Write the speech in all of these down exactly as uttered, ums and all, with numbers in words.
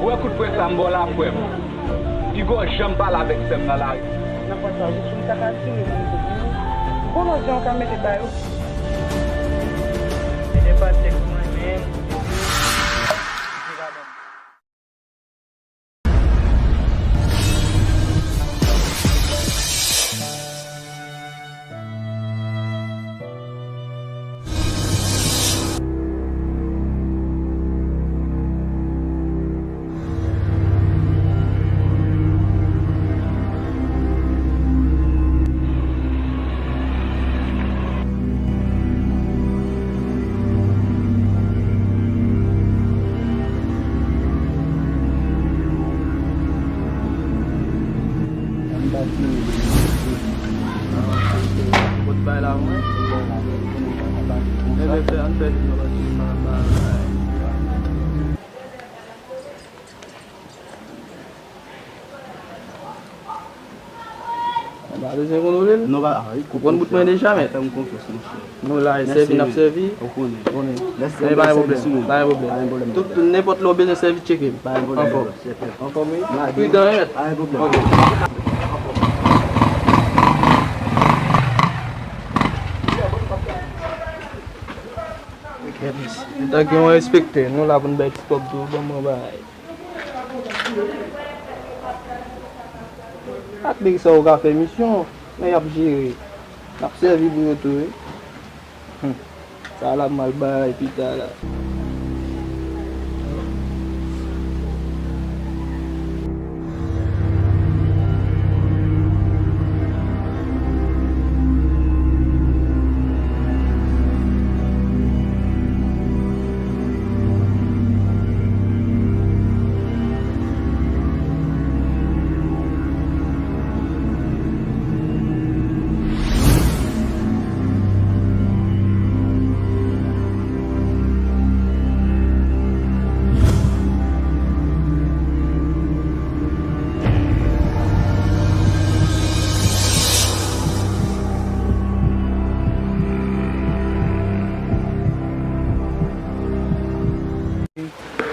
Ou wè kout pwen sa m ba w la, frè m? Piga w janm pale avèk sè m nan lari. Nan pwen sa, jis pou m ta ka tire moun sou moun. Bon, lòt jan w ka mete ba yo. Se de pa tèks mwen menm. Ou pa bezwen kontwole l? Non, pa, ah, ou konn bout mwen deja, men. Fè m konfyans, monchè. Nou la, e sèvi n ap sèvi. Ou konnen. Konnen. Lè sèvi, pa gen pwoblèm. Pa gen pwoblèm. Pa gen pwoblèm. Tout, nenpòt lè w bezwen sèvi, tcheke m. Pa gen pwoblèm. Anfòm. Anfòm, wi. Pridan, wi, mèt. Pa gen pwoblèm. Ok, mèsi. Antanke yon enspektè, nou la pou n bay ti kòb tou, ban mwen bagay. Ak nèg sa yo ka fè misyon, men y ap jere. N ap sèvi pou yo tou, wi. Hum. Sa la m al bay pita la.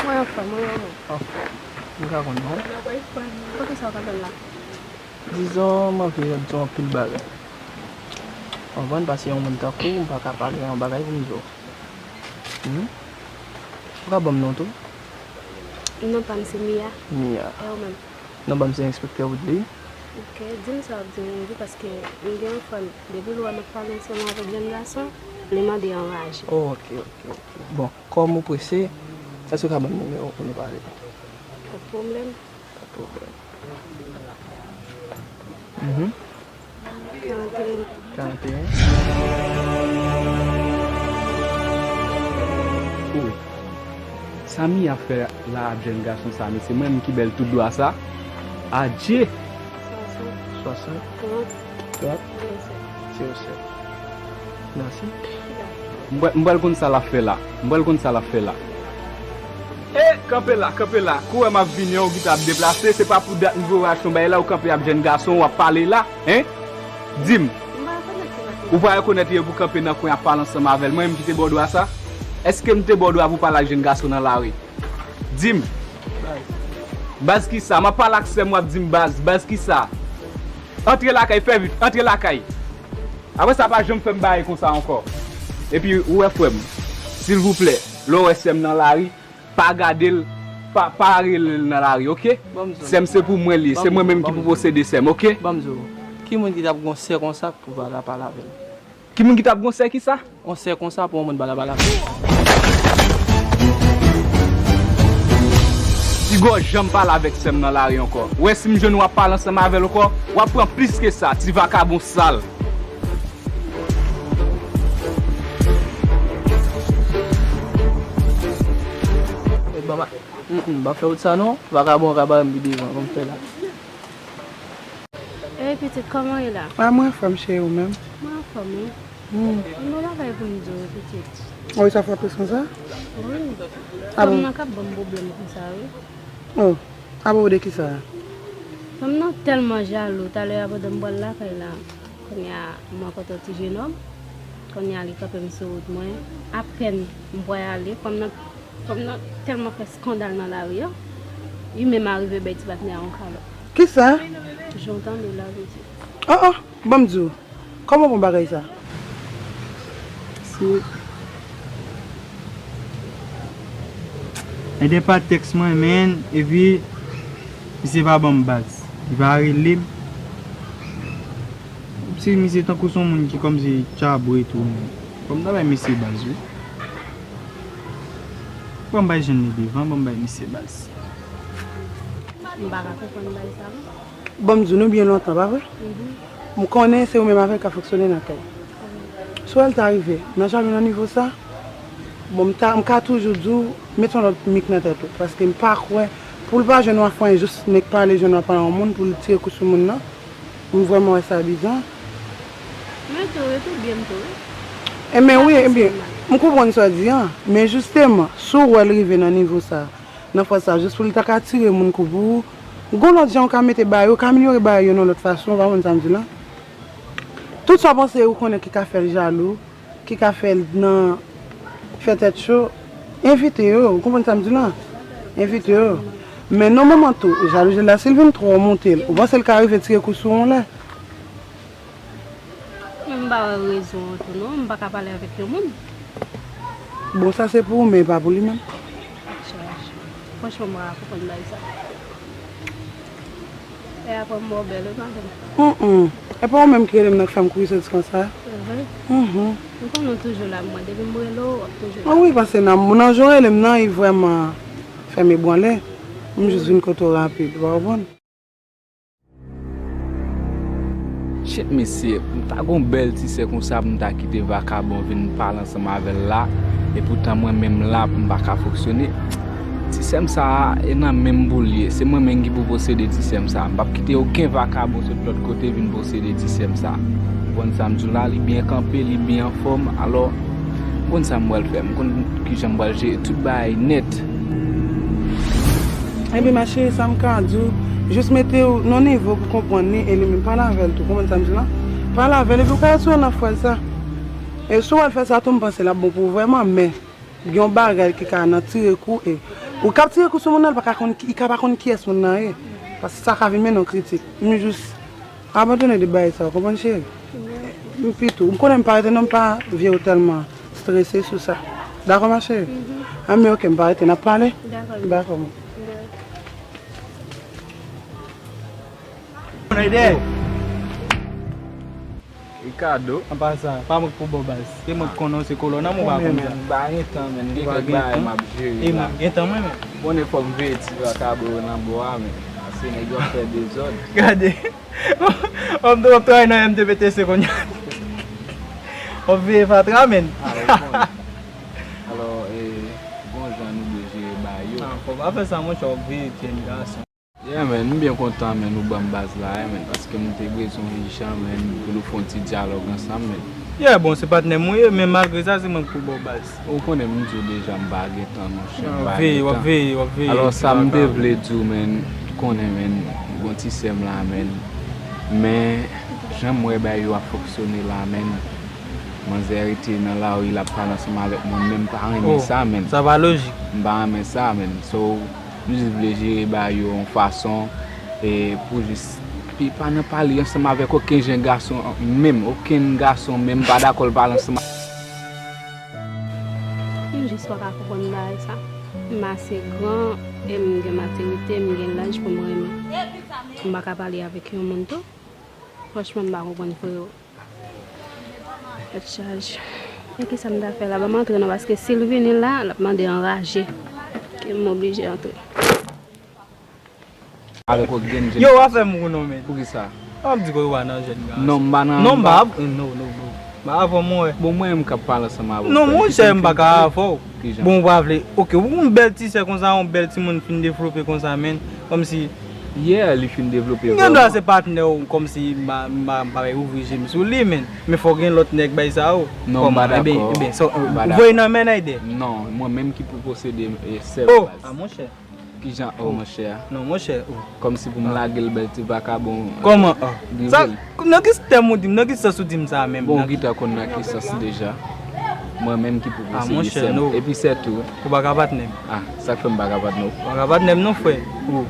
Mwen anfòm, wi, mwen. Anfòm. M ka konn non. Poukisa w t ap la? Dizon, m anvi di w anpil bagay. Konprann, paske yon moun tankou w, m pa ka pale yon bagay pou m di w. Hmm? Ou ka ban m non tou? Non pa m se Mia. Mia. E ou menm? Non pa m se Enspektè Woodley. Ok, di m sa w ap di m wi, paske m gen yon frè m, depi l wè m ap pale ansanm avèk jèn gason, li mande anraje. Oh, ok, ok, ok. Bon, kòm ou prese, èske w ka ban m nimewo w pou nou pale? Pa t pwoblèm. Pa t pwoblèm. Mhm. Karant e en. Karant e en. Oh. Sa Mia fè la ak jèn gason sa, mesye, mwen menm ki bèl tout dwa sa. Adje! Swasant. Swasant. Trant. Trant. Zewo sèt. Zewo sèt. Mèsi. M pral, m pral konn sa l ap fè la. M pral konn sa l ap fè la. E, kanpe la, kanpe la. Kou w wè m ap vini an, ou gentan ap deplase. Se pa pou dat m voye w achte yon bagay la, ou kanpe ap jèn gason, w ap pale la, en? Di m. Ou pa rekonèt li pou kanpe nan kwen ap pale ansanm avè l. Mwen menm ki te ba w dwa sa? Èske m te ba w dwa pou pale ak jèn gason nan lari? Di m. Baz kisa? M ap pale ak sè m, w ap di m baz. Baz kisa? Antre lakay, fè vit, antre lakay. Apre sa, pa janm fè m bagay konsa ankò. Epi, ou wè frè m, silvouplè, lè w wè sè m nan lari, pa gade l, pa, pa rele l nan lari, oke? Sè m se pou mwen li ye, se mwen menm ki pou posede sè m, oke? Ban m di w, ki moun ki t ap gen yon sè konsa pou pa ka pale avè l? Ki moun ki t ap gen yon sè kisa? Yon sè konsa pou yon moun pa ka pale avè l. Piga w janm pale avèk sè m nan lari ankò. Ou wè si m jwenn w ap pale ansanm avè l ankò, w ap pran plis ke sa, ti vakabon sal. E ban m a, mm, mm, pa fè wout sa non. Vakabon ka bare m pi devan, ban m fè la. Ey, pitit, kòman w ye la? A, mwen anfòm, cheri, ou menm? Mwen anfòm, wi. Hmm. Mwen gen yon bagay pou m di w, pitit. Wi, sa frape konsa? Wi. A bon? Fanm nan k ap ban m pwoblèm konsa, wi. Oh, apwopo de kisa? Fanm nan tèlman jalou, talè a pandan m pral lakay la, kounye a, m rankontre yon ti jenòm, kounye a, li kanpe m sou wout mwen, apèn m pral ale, fanm nan, fanm nan tèlman fè eskandal nan lari an, Li menm arive bay ti patnè a yon kalòt. Kisa? Jan w tande la, mesye. Oh, oh, ban m di w. Kòman w pran bagay sa? Si. Ede pa tèks mwen, men, epi, misye pa ban m baz. Li pa rele m. Si misye tankou se yon moun ki kòmsi tchabwe tou, men. Fò m ta bay misye baz, wi. Ban m bay jèn li devan, ban m bay misye baz. M pa ka konprann bagay sa, non. Ban m di nou byen lontan, pa vre? Mhm. M konnen se ou menm avè l k ap fonksyone nan kay. Si w wè l ta rive nan jalou nan nivo sa, bon, m ta, m ka toujou di w, mete yon lòt mik nan tèt ou. Paske m pa kwè, pou l pa jwenn w a fwayen, jis nèk pale, jwenn w a pale a yon moun, pou l tire kou sou moun nan. M vrèman wè sa bizan. Men tou, wi, tou byen m tou, wi. Enben, wi, enben, m konprann sa w di an. Men jisteman, si w wè l rive nan nivo sa, nan fwa sa, jis pou l ta ka tire moun kou pou ou, gon lòt jan ou ka mete bagay yo, ou ka amelyore bagay yo nan lòt fason, ou pa konn sa m di la. Tout sa w panse ou konnen ki ka fè l jalou, ki ka fè l nan fè tèt cho, envite yo, ou konprann sa m di la? Envite yo. Men nan moman tou, jalouzi la, si l vin twò monte l, ou panse l ka rive tire kou sou ou yon lè? Men m pa wè rezon an tou non, m pa ka pale avèk yon moun. Bon, sa se pou ou, men e pa pou li menm. Chaj. Franchman, m pa ka konprann bagay sa. E apre m wè w bèl wi madanm. Mm, mm. E pa ou menm ki rele m nan k fè m kouri soti konsa? Mhm. M konnen w toujou la, mwen depi m rele w, w ap toujou la. Wi, paske nan, nan jan w rele m nan, li vrèman fè m ebranle. M jis vin kote w rapid, ou pa konprann? Shit, mesye, m ta gon bèl ti sè konsa pou m ta kite vakabon vin pale ansanm avè l la, epoutan mwen menm la pou m pa ka fonksyone. Ti sè m sa a, e nan men m pou l ye, se mwen menm ki pou posede ti sè m sa a. M p ap kite okenn vakabon sot lòt kote vin posede ti sè m sa a. Ou konn sa m di w la, li byen kanpe, li byen anfòm, alò, ou konn sa m pral fè, m konn kijan m pral jere tout bagay nèt. Ebyen, ma chérie, sa m ka di w, jis mete w nan nivo pou konprann li, e li menm pale avè l tou, konprann sa m di w la? Pale avè l, epi w ka retire nan frè l sa. E si w al fè sa tou, m panse l ap bon pou ou vrèman, men gen yon bagay ki ka nan tire kou, e ou k ap tire kou sou moun nan, li pa ka konn ki, li ka pa konn kiyès moun nan ye. Paske sa ka vin mennen yon kritik. M jis abandone de bagay sa, w konprann, cheri? M pitou. M konnen m pa rete non, m pa vle w tèlman strese sou sa. Dakò, ma chérie? Mhm. Anben, ok, m pa rete, n ap pale? Dakò. Dakò, man. Dakò. Ricardo. An pasan, pa mwen k pou ba w baz. Se mwen k konnen w se kolòn nan, men w pa konn sa. M pa gen tan, men. M gen kèk bagay m ap jere la. E mwen, gen tan mwen menm. Konnen fò m veye ti vakabon yo nan bò a, men. Paske nèg yo ap fè dezòd. Gade. W ap, w ap travay nan M T P T C kounye a. W ap veye fatra, men. Ah, ou konnen. Alò, e, gon jan nou dwe jere bagay yo. Ah, fò pa fè sa, monchè, w ap veye jèn gason. Yeah, man, m byen kontan, man, ou ban m baz la, eh, man, paske m te bezwen w ijan, man, pou nou fè yon ti dyalòg ansanm, man. Yeah, bon, se patnè m ou ye, men malgre sa, se mwen k pou ba w baz. Ou konnen m di w deja, m pa gen tan, monchè, m pa gen tan. W ap veye, w ap veye, w ap veye. Alò, sa m te vle di w, man, ou konnen, man, gon ti sè m la, man. Men, jan m wè bagay yo ap fonksyone la, man, manzè rete nan lari, l ap pale ansanm avèk moun, men m pa renmen sa, man. Sa pa lojik. M pa renmen sa, man. So, m jis vle jere bagay yo yon fason, e, pou jis, epi pa nan pale ansanm avèk okenn jen gason menm, okenn gason menm, m pa dakò l pale ansanm. M jis pa ka konprann bagay sa. M ase gran, e m gen matirite, m gen laj pou m renmen. M pa ka pale avèk yon moun tou. Franchman, m pa konprann, freo. Tèt chaje. E kisa m ta fè la? Ban m antre non, paske si l vini la, l ap mande anraje. Ke m oblije antre. Avèk okenn jèn gason. Yo, w a fè m kou non, men. Poukisa? W ap di ke w pa nan jèn gason. Non, m pa nan, non, m pa, non, non, non. M pa avè w, mwen. Bon, mwen menm k ap pale ansanm avè w. Non, monchè, m pa ka avè w. Kijan? Bon, ou pa vle. Ok, ou yon bèl ti sè konsa, yon bèl timoun fin devlope konsa, men. Kòmsi Yeah, li fin devlope vrèman. Gen dwa se patnè w, kòmsi m pa, m pa, m pa ouvri je m sou li, men. Men fò gen lòt nèg bay sa yo. Non, m pa dakò. Kòman? Ebyen, ebyen, so, ou voye nan men Nayde? Non, mwen menm ki pou posede, e, sèl baz. Oh, a monchè. Kijan, oh, monchè? Non, monchè, oh. Kòmsi pou m lage l bèl ti vakabon, e, kòman, oh? Sa, nan ki tèm ou di m, nan ki sans ou di m sa menm? Bon, ou gentan konn nan ki sans deja. Mwen menm ki pou posede sè m. Epi sètou. Ou pa ka patnè m. Ah, sa k fè m pa ka patnè w? Ou pa ka patnè m non, frè. Ou.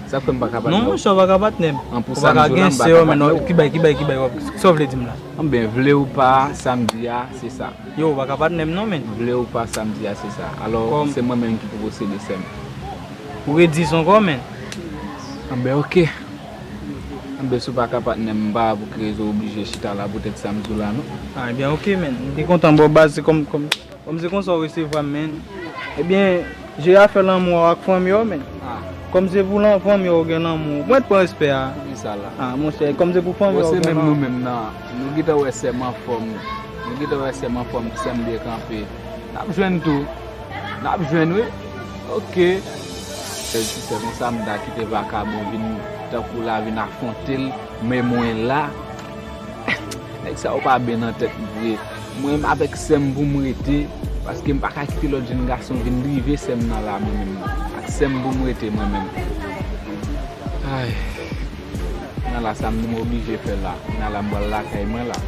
Sa k fè m pa ka patnè w? Non, monchè, ou pa ka patnè m. An, pou sa m di w la, m pa ka patnè w. Ki bay, ki bay, ki bay, ki bay, sa w vle di m la? Anben, vle ou pa, sa m di a, se sa. Yo, ou pa ka patnè m non, men. Vle ou pa, sa m di a, se sa. Alò, se mwen menm ki pou posede sè m. Ou redi sa ankò, men. Anben, oke. Anben, si w pa ka patnè m, m pa la pou ki rezon w oblije chita la poutèt sa m di w la, non. Ah, ebyen, oke, men. M te kontan ba w baz, se kòm, kòm, kòm se konsa w resevwa m, men. Ebyen, je afè lanmou a w ak fanmi w, men. Ah. Kòm se pou lan-, fanmi w ou gen lanmou. Mwen t pran respè a. Ki sa la? Ah, monchè, kòm se pou fanmi w ou gen lanmou. Bon, se menm nou menm nan. Nou gentan wè sè m anfòm. Nou gentan wè sè m anfòm, sè m byen kanpe. N ap jwenn tou. N ap jwenn, wi. Oke. Sèl ti sè konsa, m ta kite vakabon vin tankou la, vin afwonte l, men mwen la. Nèg sa yo pa byen nan tèt m vre. Mwen menm avèk sè m pou m rete, paske m pa ka kite lòt jèn gason vin drive sè m nan la, mwen menm nan. Ak sè m pou m rete, mwen menm. Ay. Nan la, sa m di m oblije fè la. Nan la, m pral lakay mwen la.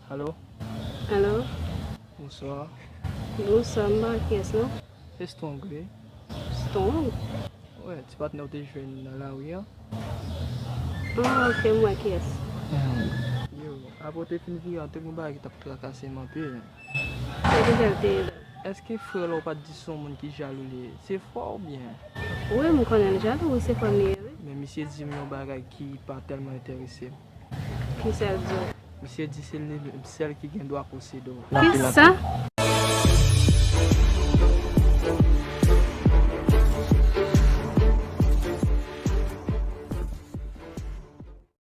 Alo? Alo? Bonswa. Bonswa, m pa wè kiyès non. Se Strong, wi. Strong? Wè, ti patnè w te jwenn nan lari a. Ah, ok, m wè kiyès. Yo, apre w te fin vire an, te gen yon bagay ki t ap trakase m anpil. Sa ki fè l te ye la? Èske frè w la ou pa t di se yon moun ki jalou li ye? Se frè w oubyen? Wi, m konnen l jalou, wi, se frè m li ye, wi. Men misye di m yon bagay ki pa tèlman enterese m. Kisa l di w? Misye di se li menm sèl ki gen dwa posede w. Kisa?